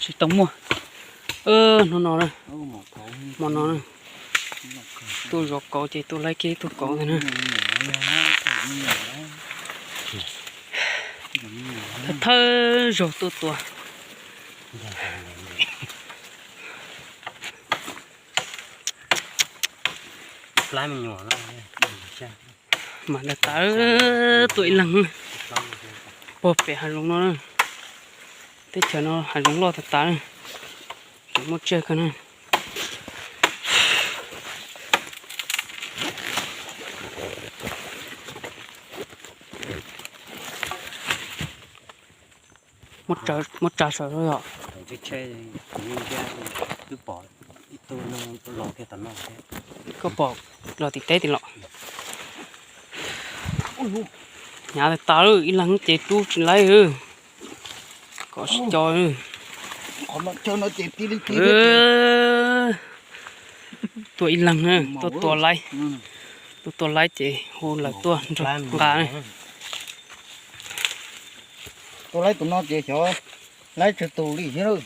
Tsis tau muaj. Hnub no na, hmo no na, tuaj zov kauv ces tuaj laib kiag ib tug kauv ntag na. Thawj thawj zaug tuaj tua. Mas tas tas, tua ib leeg puag pem hav zoov no. Teb chaws no hav zoov loj tas tas, tseem muaj tsiaj kawg na. Muab tsa saum yom. Koj pom los tim teb tim los. Hnyav tas tas, ib leeg ces rub tsis laib, kom sib co. Tua ib leeg, tuaj tua laib, tuaj tua laib ces hu lawv tuaj nrog nqa. Tua laib tus no ces xyov laib tsawg tus li thiab.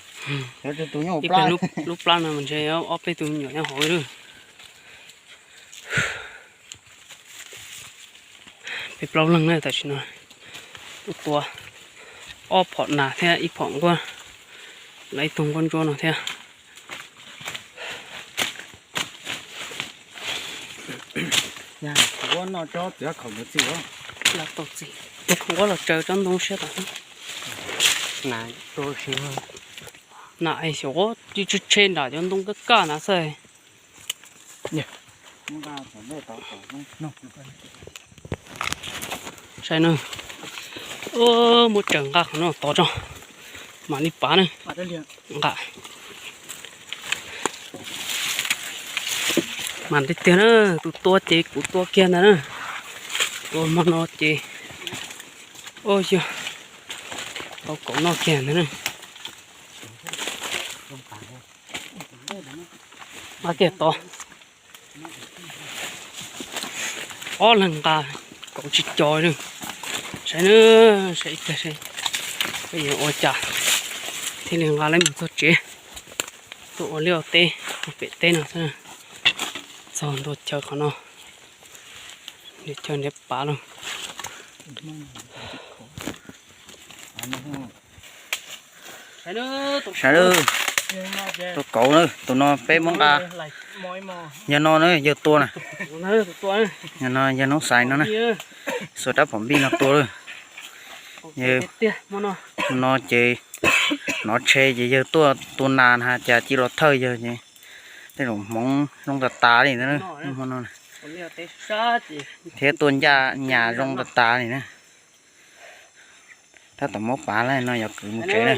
Xyov tsawg tus nyob hauv plab. Lub plab no mas ntshe ob peb tug me nyuam nyob hauv lawm. Peb plaub leeg na tam sim no. Tuaj tua ob phom nas thiab ib phom nquab, lawv ib tug nquab ntsuab no thiab. Nquab noj tsob txiv khaum ntawd txi. Nquab los tsaws tsob ntoo siab tas. Nas es xyov tsis tshe nram cov ntoo kaj kaj na xwb. Saib na, muab tsaws nqa qhov no tod tso, mam li pav na. Nqa, mas tiag tiag na, tus tua ces kuv tua kiag ntag na. Tua hmo no ces, o yog, tau kauv noj kiag ntag na. Nqa kiag tod. Ob leeg nqa kauv tsis co li. Saib na, saib ib pliag seb peb yuav ua cas thiaj li nqa laib mus txog tsev. Tuaj ua liaj ua teb pem teb no xwb. Txog ntua chaw qhov no, nws chaw nrhiav pav lawm. Saib, tus kauv na, tus no peb muab nqa. Yawg no na, yawg tua na. Yawg no, yawg Noob Xais no na, xuas rab phom npij no tua lawm. Yawg no ces hnov tshe ces yawg tuaj tua nas na, cas cia los thawj yawg ces tej zaum hmoov zoo tas tas li ntawd hmo no, thiab tuaj ncaj nyas zoo tas tas li na. Tab tom muab pav lawm no yuav kwv mus tsev na.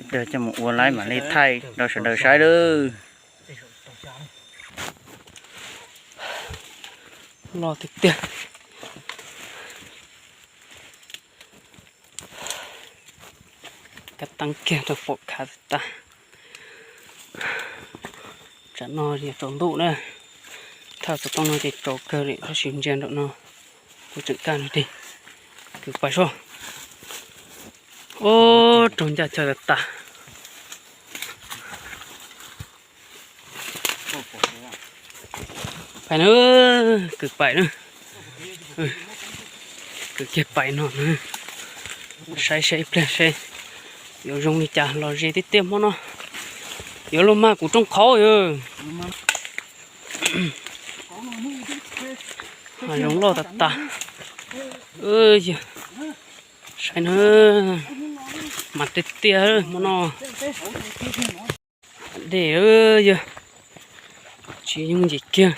Ib pliag coj mus ua laib mam li thaij rau sawv daws saib lawm. Loj tiag tiag. Kab teeb kiag rau pom khav tas. Tsam no yog tsaus ntuj na, thaj xov tooj no ces tsaus kawg li tab sis ntsia nraum no kuv tseem kaj no tig. Kwv pais soj. Ub, raug ncaj chaw tas tas. Pais na, kwv pais na. Kwv kiag pais no na. Saib saib ib pliag seb yuav zoo li cas los ze tiag tiag hmo no. Yuav luag mag kuv rooj qhauv yog. Hav zoov loj tas tas. Yog, saib na, mas tiag tiag hmo no. Dej yog tsis yooj yim kiag.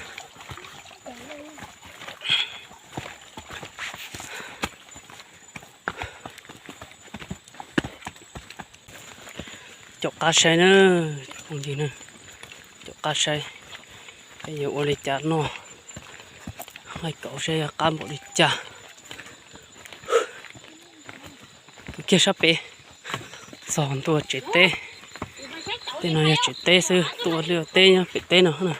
Caum qab saib na, cov phooj ywg na, caum qab saib, peb yuav ua li cas noj, nqaij kauv saib qab npaum li cas. Kwv kiag sab pem, txog ntua tsev teb. Tej no yog tsev teb xwb, tuaj ua liaj ua teb nyob pem teb no na.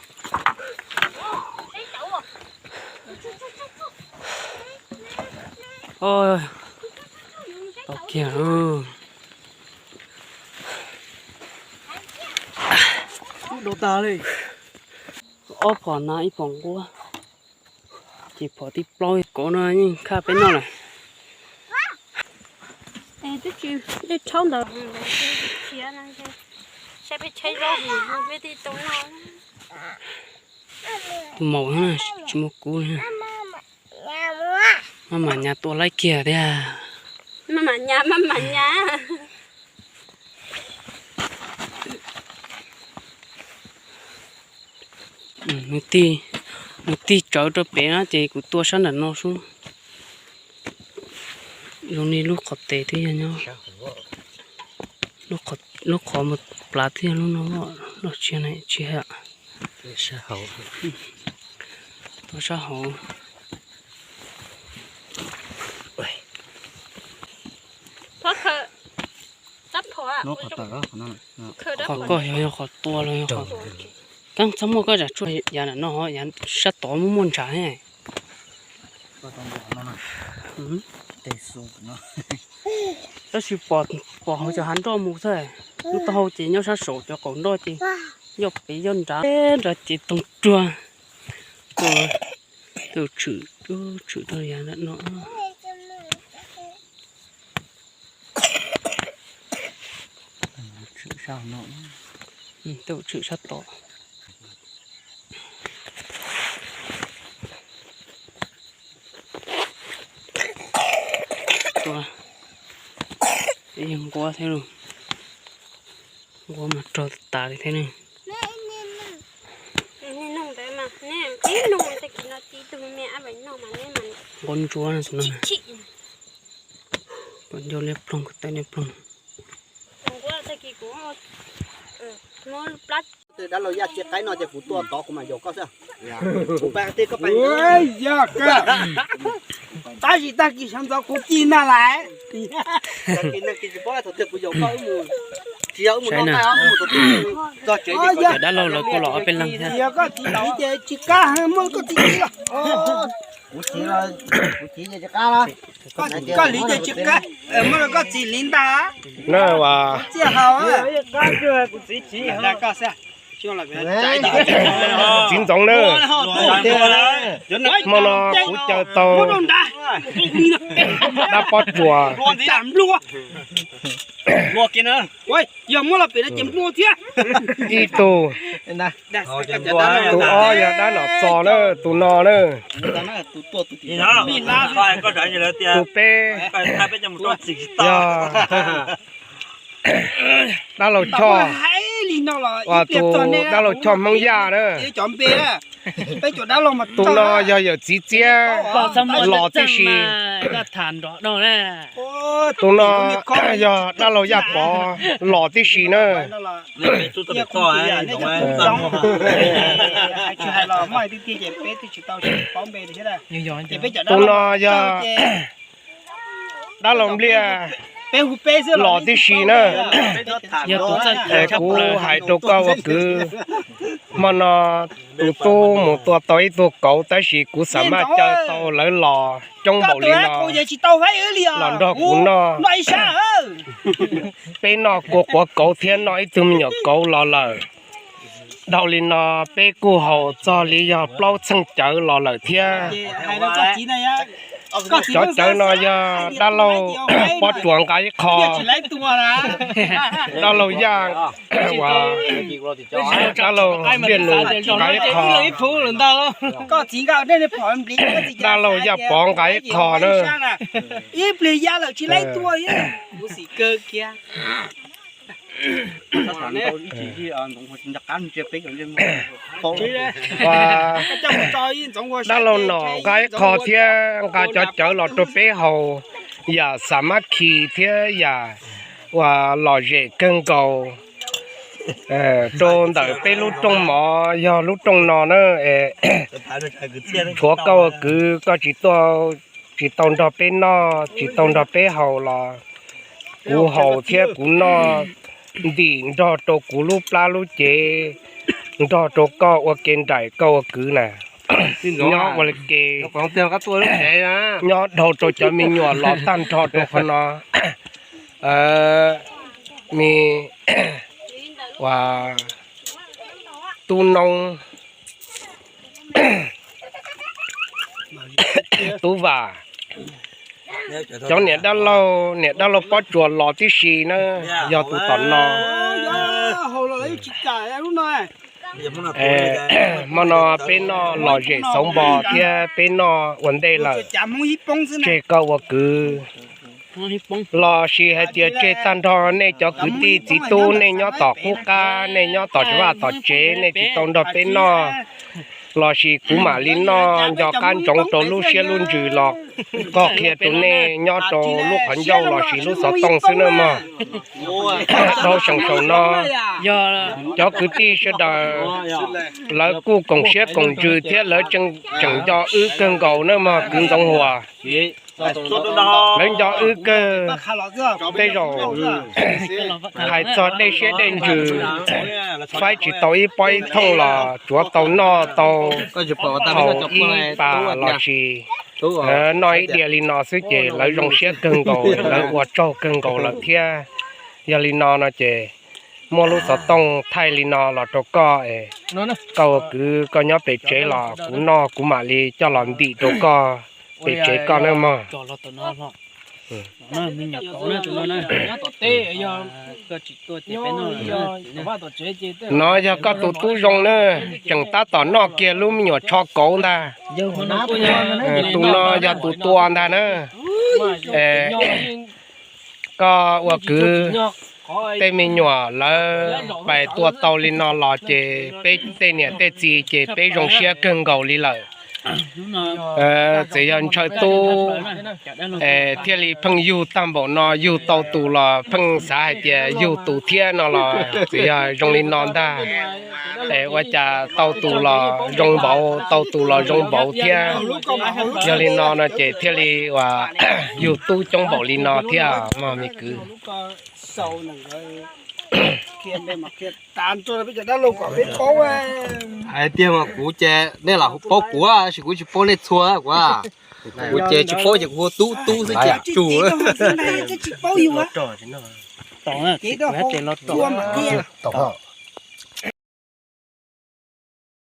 Tau kiag lauj. Dau tag li. Ob phom nas ib phom nquab, ces phom thib plaub kauv no yeej khaj peb noj lawm. Twb tsis, dej tshauv ntawd, saib peb tshaib zaub, peb thiaj tau noj. Tus maum tsis muaj kub li. Maj mam nyas tua laib kiag thiab. Maj mam nyas, maj mam nyas. Nws tig tsawv rau pem na ces kuv tua sab nram no xwb. Zoo li lub qhov tes twb yog nyob, lub qhov mus plav twb yog lub no, lub tsis na, tsis hais. Tua sab hauv. Qhov koj yog, yog qhov tua los yog qhov, koj txhob muaj koj zam tsuag yav nram no, yav sab tod muaj muaj ntshav thiab. Tab sis pom hauv cov hav nroj mus xwb, lub taub hau ces nyob sab saum cov qaum nroj ces yoj pem yoj nrad, nrad ces toog ruag. Tus tshwm, tshwm rau yav nram no. Tus tshwm sab tod. Yog nquab thiab lauj, nquab mas rog tas li thiab ne. Nquab ntsuab no, tus no. Pom ncauj liab ploog, ko taw liab ploog. Dab laug Yaj tsis qaib no ces kuv tuaj tod kuv mam yaum koj xwb. Kuv pais qhov twg koj pais. Tab sis tag kis sawv ntxov kuv ci na lais. Tag kis tsis paub thaum twg kuv yaum koj wb mus. Tsis yog wb mus noj nqaij, wb mus thaum twg txog tsev ces koj. Dab laug lawv kuj los ob peb leeg thiab. Yog koj txiv txiv ces tsis qab, muaj koj txiv txiv los. Kuv txiv, kuv txiv ces tsis qab los. Koj hliv ces tsis qab, muaj koj txiv hliv ntag. Na, txiaj haus. Txiv ntxoov na, hmo no kuv caw tau dab pob tsuas ib tug, tus ob yog dab nom txos na, tus no na, tus peb yog dab laug Choj, tus dab laug Choj Hmoob Yaj na. Tus no yog yawm txiv Txiab los tib si. Tus no yog dab laug Yaj Pov los tib si na. Tus no yog dab laug Npliaj los tib si na. Kuv hais rau koj ua kwv, hmo no tus tub mus tua tau ib tug kauv tab sis kuv xav maj caw tau lawv los coob npaum li no los nrog kuv noj. Peb noj kua quav kauv thiab noj ib tug me nyuam kauv los lawm. Dhau li no peb kuj haus txog li yog plaub txheej cawv los lawm thiab. Cov cawv no yog dab laug Pob Tsuas nqa ib qho, dab laug Yaj, dab laug Npliaj Nus nqa ib qho, dab laug Yaj Pov nqa ib qho na. Dab laug Nom nqa ib qho thiab nqa cov cawv los rau peb haus, yam xav mab khi thiab yam uas lom zem kawg nkaus rau ntawm peb lub rooj mov yog lub rooj no na. Tshuav koj ua kwv koj tsis tuaj, tsis tau nrog peb noj tsis tau nrog peb haus los kuv haus thiab kuv noj ntim nrog rau kuv lub plab lub cev, nrog rau koj ua ke nraim koj ua kwv na. Nyob ua ke, nyob dhau rau cov me nyuam los tag nrho rau qhov no. Me, ua, Tub Noob, Tub Vam, cov niam dab laug, niam dab laug Pob Tsuas los tib si na, yog tus tom no. Hmo no peb noj lom zem xauv npo thiab peb noj ua ntej lawm, tseg koj ua kwv. Los sis hais tias tseg tag nrho nej cov kwv tij txiv tub, nej nyob tom qub qab, nej nyob tom vaj tom tsev, nej tsis tau nrog peb noj, los sis kuv mam li noj nco qab ntsoov rau lub siab lub ntsws los qog qhia rau nej nyob rau lub qhov ncauj los sis lub xov tooj xwb na mog. Dhau seem saum no, cov kwv tij sawv daws lawv kuj koom siab koom ntsws thiab lawv tseem nco wb kawg nkaus na mog kwv Ntxoov Huas. Lawv nco wb kawg, tej zaum hais txog dej siab dej ntsws faib tsis tau ib pob ib thooj los tsuav tau noj tau haus ib pas los sis noj ib diav li no xwb ces lawv zoo siab kawg nkaus, lawv ua tsaug kawg nkaus lawm thiab. Yog li no no ces muaj lub xov tooj thaij li no los rau koj es koj ua kwv koj nyob pem tsev los kuv noj kuv mam li coj los ntim rau koj pem tsev koj na mog. No yog koj tus tub zoo na, tseem tab tom noj kiag lub me nyuam tsho kauv ntag. Tus no yog tus tua ntag na. Koj ua kwv, tej me nyuam lawv pais tua tau li no los ces peb tej niam tej txiv ces peb zoo siab kawg nkaus li lawm. Txawm yog ntshaw tub thiaj li pheej yug tag npaum no, yug tau tus los pheej xav hais tias yug tus thiab no los txawm yog zoo li no ntag. Es ua cas tau tus los zoo npaum, tau tus los zoo npaum thiab. Yog li no no ces thiaj li uas yug tub coob npaum li no thiab mog me kwv. Hais tiag mas kuv ces nej lam paub kuv tab sis kuv tsis paub nej txhua kuv. Kuv ces tsis paub ces kuv hu tub tub xwb ces tsum.